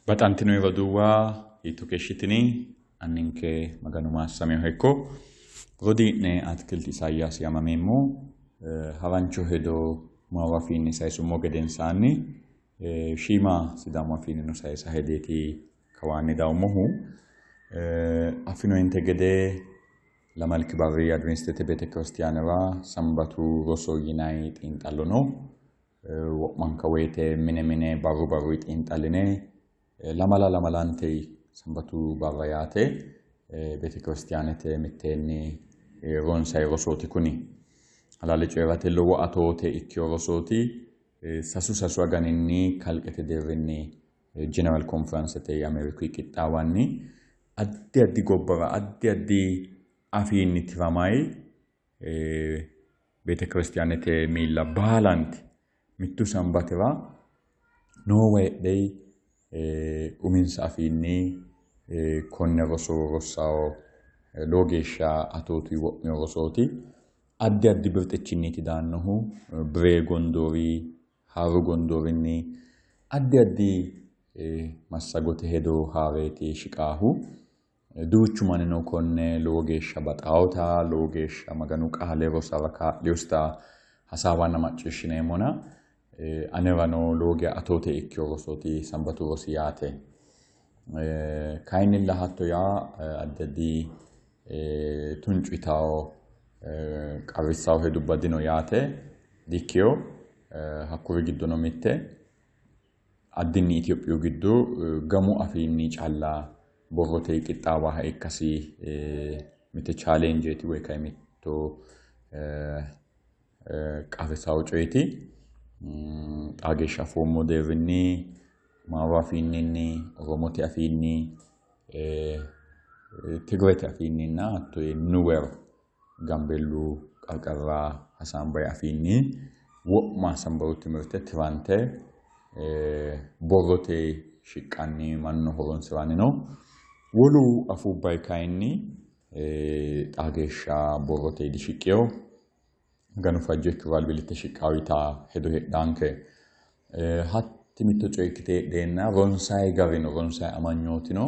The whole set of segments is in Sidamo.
Baxantinoyi roduuwa, hiitto keeshshitini? Anninke Maganu maassameho ikko. Rodii'ne Atikilti Isaayyaasi yaamameemmo. Harancho hedo Amaaru afiinni sayisummo gedensaanni shiima Sidaamu afiinnino sayisa hedeeti kawaanni dawummohu. Affinoyinte gede lamalki barri Adventistete Beetekiristiyaanera Sambatu roso yinanni xiinxallo no. Wo'manka woyite mine mine barru barru xiinxalline lamala lamalante Sambatu barra yaate beetekiristiyaanete mitteenni ronsayi rosooti kuni. Halaale coyi'rate lowo atoote ikkiyo rosooti. Sasu sasu aganinni kalqete deerrinni General Conference Ameeriku qixxaawanni addi addi gobbara addi addi afiinni tiramayi beetekiristiyaanete miilla baalanti mittu sambatira noowa heedhey uminsa afiinni konne roso rossawo lowo geeshsha atootu wo'mino rosooti. Addi addi birxichinniiti daannohu biree gondoori, haaru gondoorinni addi addi massagote hedo haareeti shiqaahu. Duuchu mannino konne lowo geeshsha baxaawota, lowo geeshsha Maganu qaale rosara kaa'liyosita hasaawanna macciishshineemmona anerano lowo geeshsha atoote ikkiyo rosooti Sambatu rosi yaate. Kayinnilla hatto yaa addi addi tuncu yitawo qarrissawo hedubba dino yaate dikkiyo. Hakkuri giddono mitte addinni Itophiyu giddo gamu afiinni calla borrote qixxaawaha ikkasi mitte challengeeti woy kay mitto qarrisawo coyeeti. Xaa geeshsha afoommo deerrinni Amaaru afiinninni, Oromote afiinni, Tigirete afiinninna hatto Nuwer Gambeellu qarqarra hasaambayi afiinni wo'ma Sambatu timirte tirante borrote shiqqanni mannu horonsi'ranni no. Wolu afuubbayi kayinni xaa geeshsha borrote dishiqqeyo. Maganu fajjo ikkiro albillitte shiqqawo yitaa hedo heedhaanke. Hatti mitto coye ikkite heedheenna ronsayi garino ronsayi amanyootino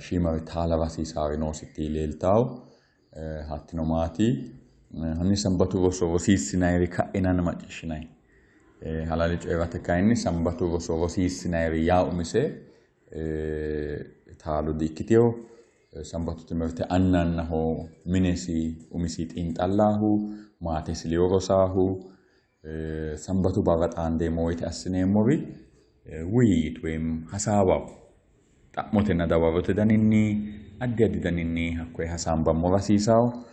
shiimari taala rasiisaari noositti leeltawo. Hattino maati? Hanni Sambatu roso rosiissinayiri ka'inanna macciishshinayi. Halaale coyi'rate kayinni Sambatu roso rosiissinayiri yaa umise taalo di''ikkiteyo. Sambatu timirte anna annaho minesi umisi xiinxallaahu, maatesi ledo rosaahu, Sambatu barra xaandeemmo woyite assineemmori wuyiyyit woyim hasaawaho. Xa'motenna dawarote daninni addi addi daninni hakkoye hasaambammora hasiisawo.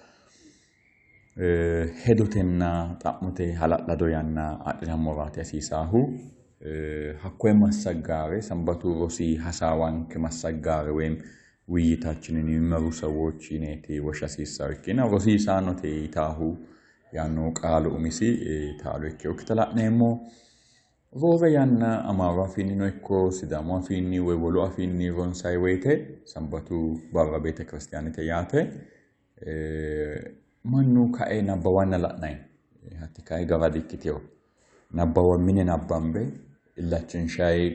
Hedotenna xa'mote hala'lado yanna adhinammoraati hasiisaahu. Hakkoye massaggaare Sambatu rosi hasaawanke massaggaare woyim ውይይታችንን የሚመሩ ሰዎች ይኔቲ woshsha hasiissawo ikkina rosiisaanote yitaahu yaanno qaalu umisi taalo ikkinokkita la'neemmo. Roore yanna Amaaru afiinnino ikko Sidaamu afiinni woy wolu afiinni ronsayi woyite Sambatu barra beetekiristiyaanete yaate mannu kae nabbawanna la'nayi. Hatti kayi gara di''ikkiteyo. Nabbawa mine nabbambe illachinshayi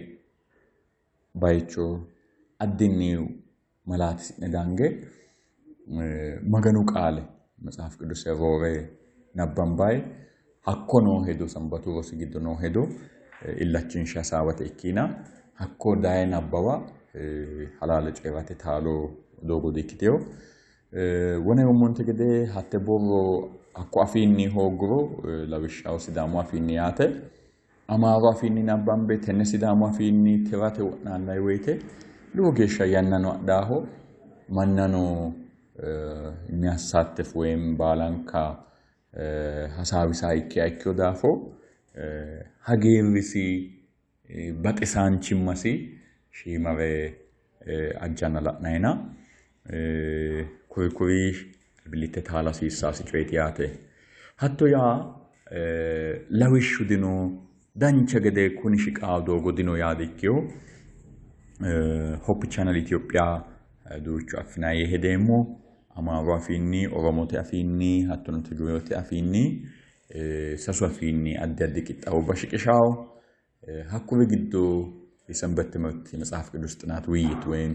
bayicho addinni malaatisi'ne dange Maganu qaale Metsaaf Qiduse roore nabbambayi hakko noo hedo Sambatu rosi giddo noo hedo illachinshe hasaawate ikkina hakko daye nabbawa halaale coyi'rate taalo doogo di''ikkiteyo. Wone yoommonte gede hatte borro hakko afiinni hoogguro lawishshaho Sidaamu afiinni yaate Amaaru afiinni nabbambe tenne Sidaamu afiinni tirate wo'naallayi woyite lowo geeshsha yannano adhaaho mannano የሚያሳትፍ ወይም baalanka hasaawisaa ikkiha ikkino daafo hagiirrisi baxisaanchimmasi shiimare ajjanna la'nayina kuri kuri albillitte taala hasiissaasi coyeeti yaate. Hatto yaa lawishshu dino dancha gede kuni shiqaawo doogo dino yaa di''ikkino. Hope Channel Itophiya duuchu affinayi yee hedeemmo. Amaaru afiinni, Oromote afiinni, hattono Tigirete afiinni sasu afiinni addi addi qixxaawubba shiqishawo. Hakkuri giddo የሰንበት ትምህርት የመጽሐፍ ቅዱስ ጥናት ውይይት ወይም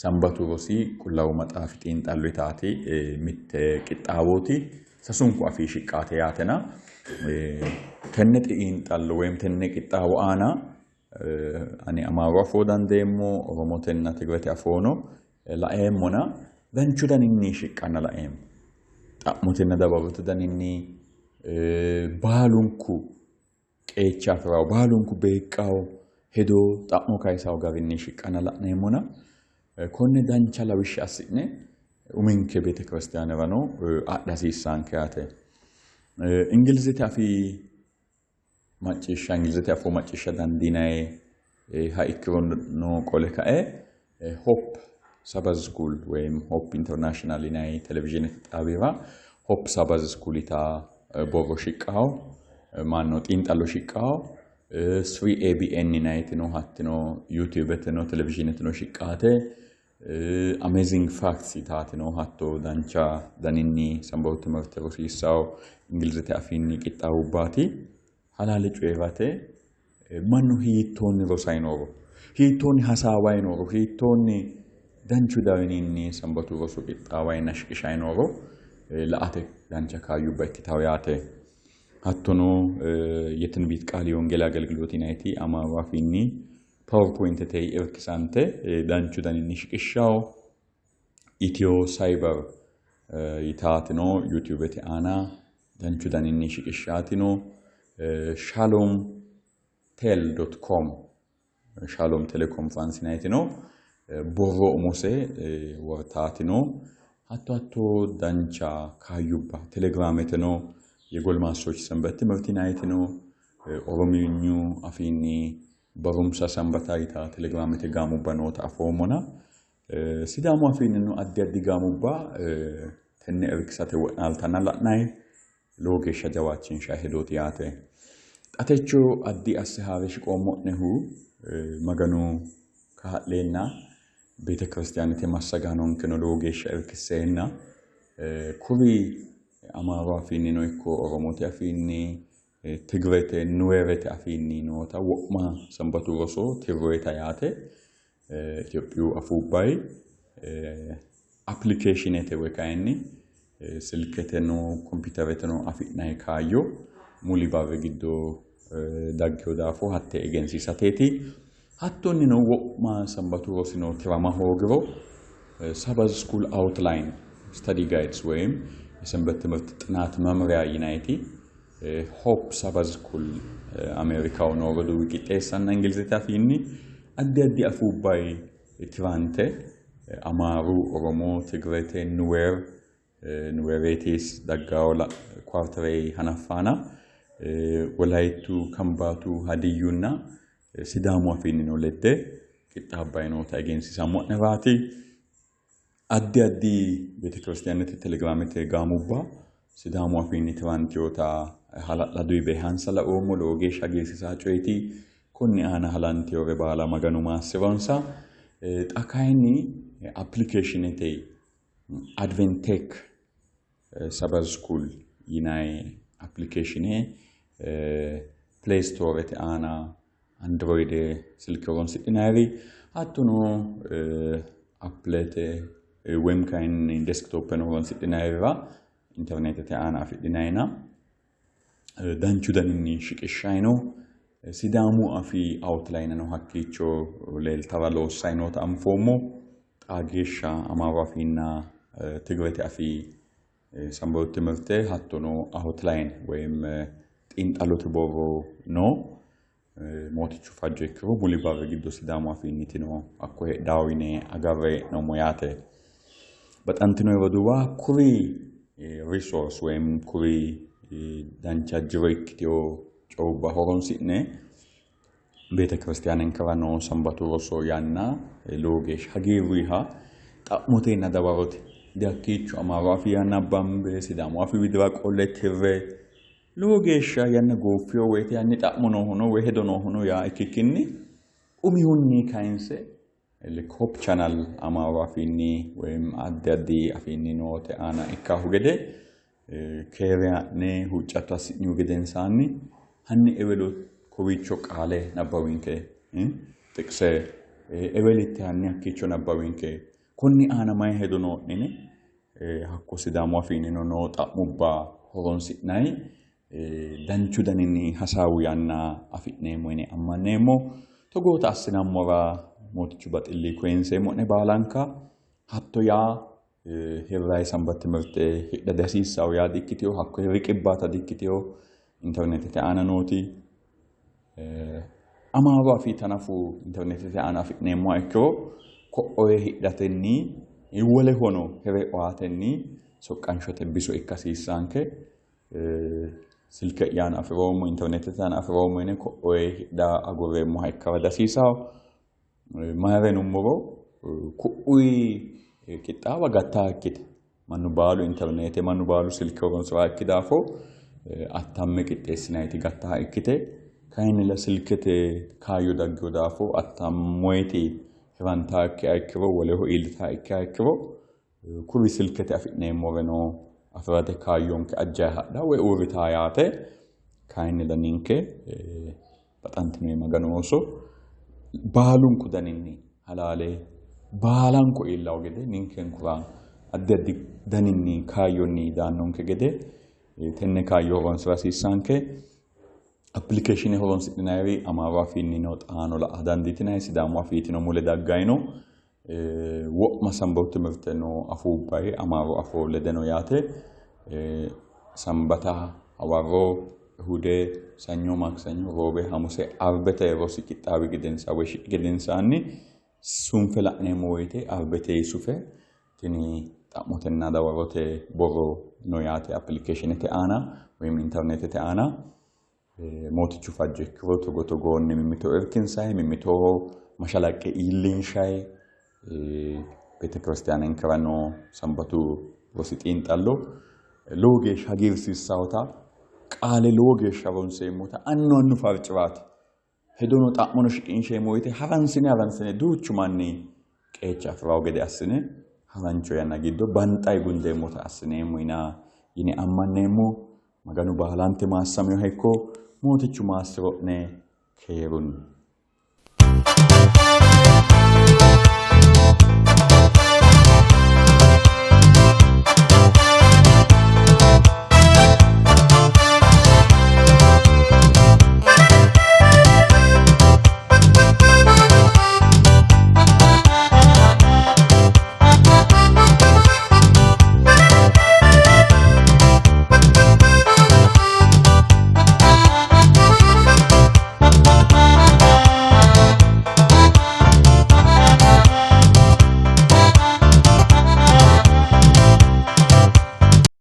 ሰንበቱ ሮሲ ቁላው መጽሐፍ xiinxallo yitaati mitte qixxaawooti sasunku afii shiqqaate yaatena tenne xiinxallo ወይም tenne qixxaawo aana ani Amaaru afoo dandeemmo, Oromotenna Tigrete afoono laeemmona danchu daninni shiqqanna laeemmo. Xa'motenna dawarote daninni baalunku qeecha afirawo, baalunku beeqqawo, hedo xa'mo kayisawo garinni shiqqanna la'neemmona konne dancha lawishsha assi'ne uminke beetekiristiyaanerano adha hasiissaanke yaate. Ingilizete afii macciishsha, Ingilizete afoo macciishsha dandiinayi ha ikkirono qole kae Hope Sabbath School ወይም Hope International yinayi televizhiinete xaawira Hope Sabbath School yitaa borro shiqqawo, maanno xiinxallo shiqqawo, 3ABN yinayitino hattino YouTubeteno televizhiineteno shiqqaate, Amazing Facts yitaatino hatto dancha daninni sambatu timirte rosiissawo Ingilizete afiinni qixxaawubbaati. Halaale coyi'rate mannu hiittoonni rosay nooro, hiittoonni hasaaway nooro, hiittoonni danchu daninni sambatu rosu qixxaawayinna shiqishay nooro la"ate dancha kaayyubba ikkitawo yaate. Hattono የትንቢት ቃል የወንጌል አገልግሎት yinayiti Amaaru afiinni PowerPointete irkisante danchu daninni shiqishshawo, Ethio Cyber yitaatino YouTubete aana danchu daninni shiqishshaatino, Shalom tel dot com Shalom teleconference yinayitino borro umose wortaatino, hatto hatto dancha kaayyubba Telegiraameteno የጎልማሶች ሰንበት ትምህርት yinayitino, Orominyu afiinni barumsa sanbataa yitaa Telegiraamete gaamubba noota afoommona Sidaamu afiinnino addi addi gaamubba tenne irkisate wo'naaltanna la'nayi lowo geeshsha jawaachinshayi hedooti yaate. Xa techo addi asse haare shiqoommo'nehu Maganu kaa'leenna beetekiristiyaanete massagaanonkeno lowo geeshsha irkisseenna kuri Amaaru afiinnino ikko Oromote afiinni, Tigrete, Nuwerete afiinni noota wo'ma sambatu roso tirroyita yaate Itophiyu afuubbayi appilikeeshinete woy kayinni silketeno kompiitereteno afi'nayi kaayyo muli barri giddo daggeyo daafo hatte egensiisateeti. Hattonnino wo'ma sambatu rosino tirama hoogiro Sabbath School Outline Study Guides ወይም የሰንበት ትምህርት ጥናት መምሪያ yinayiti Hope Sabbath School Ameerikaho noo roduuwi qixxeessanna Ingilizete afiinni addi addi afuubbayi tirante Amaaru, Oromo, Tigrete, Nuwer, Nuwereetis daggawo kwarterey hanaffaana Wolayittu, Kambaatu, Hadiyyunna Sidaamu afiinnino ledde qixxaabbayi noota egensiisammo'neraati. Addi addi beetekiristiyaanete telegiraamete gaamubba Sidaamu afiinni tiranteyoota hala'laduyi beehansa laoommo, lowo geeshsha hagiirsiisaa coyeeti. Konni aana halanteyore baala Maganu maassironsa. Xa kayinni appilikeeshinete Adventech Sabbath School yinayi appilikeeshine Play Storete aana Android silke horonsidhinayiri hattono Applete ወይም kayinni desktopeno horonsidhinayirira internetete aana afidhinayina danchu daninni shiqishshayi no. Sidaamu afii outlineno hakkiicho leeltara loossayi noota anfoommo. Xaa geeshsha Amaaru afiinna Tigrete afii sambatu timirte hattono outline ወይም xiinxallote borro no. Mootichu fajjo ikkiro muli barri giddo Sidaamu afiinnitino hakko heedhawo yine agarre hee'noommo yaate. Baxantino roduuwa kuri resource ወይም kuri dancha jiro ikkiteyo coyubba horonsi'ne beetekiristiyaaninkera noo sambatu roso yanna lowo geeshsha hagiirruyiha xa'motenna dawarote dihakkiicho Amaaru afii nabbambe Sidaamu afii widira qolle tirre lowo geeshsha yanna gooffiyo woyite hanni xa'mo noohuno woy hedo noohuno yaa ikkikkinni umihunni kayinse Hope Channel Amaaru afiinni ወይም addi addi afiinni noote aana ikkaahu gede keere ha'ne huuccatto assi'nihu gedensaanni hanni ewelo kowiicho qaale nabbawinke, xiqise ewelitte hanni hakkiicho nabbawinke konni aana mayi hedo noo'ne yine hakko Sidaamu afiinnino noo xa'mubba horonsi'nayi danchu daninni hasaawu yanna afi'neemmo yine ammanneemmo. Togoota assinammora Mootichu baxilli koyinseemmo'ne baalanka. Hatto yaa hirrayi sanbatu timirte hidha dihasiissawo yaa di''ikkitewo, hakko riqibbaata di''ikkitewo. Internetete aana nooti Amaaru afiita nafu internetete aana afi'neemmoha ikkiro ko'oye hidhatenni wolehono hire oatenni soqqanshote biso ikka hasiissaanke. Silke'ya aana afi'roommo, internetete aana afi'roommo yine ko'oye hidha agurreemmoha ikkara dihasiisawo. Mayira yinummoro ku'uyi qixxaawa gattaa ikkite mannu baalu internete mannu baalu silke horonsi'raakki daafo attamme qixxeessinayiti gattaa ikkite kayinnilla silkete kaayyo daggino daafo attammoyiti hirantaakkiha ikkiro woleho iillitaakkiha ikkiro kuri silkete afi'neemmoreno afi'rate kaayyonke ajjayi hadha woy uurritaa yaate. Kayinnilla ninke baxantino Maganu ooso baalunku daninni halaale baalanko iillawo gede ninkenkura addi addi daninni kaayyonni daannonke gede tenne kaayyo horonsira hasiissanke. Appilikeeshine horonsidhinayiri Amaaru afiinnino xaano la''a dandiitinanni, Sidaamu afiitino mule daggayi no. Wo'ma sambatu timirte noo afuubbayi Amaaru afoo lede no yaate. Sambata hawarro, Ihude, Sanyo, Makisanyo, Roobe, Hamuse, Arbete rosi qixxaawi gedensa woy shiqi gedensaanni sunfe la'neemmo woyite Arbete sufe tini xa'motenna dawarote borro no yaate appilikeeshinete aana woyim internetete aana. Mootichu fajjo ikkiro togo togoonni mimmito irkinsayi, mimmitoho mashalaqqe iillinshayi beetekiristiyanenkera noo sambatu rosi xiinxallo lowo geeshsha hagiirsiissawota qaale lowo geeshsha ronseemmota annu annu farciraati. Hedono xa'mono shiqinsheemmo woyite haransine haransine duuchu manni qeecha afi'rawo gede assine harancho yanna giddo banxayi gundeemmota assineemmo yine ammanneemmo. Maganu baalante maassaminoha ikko. Mootichu maassiro'ne keerunni.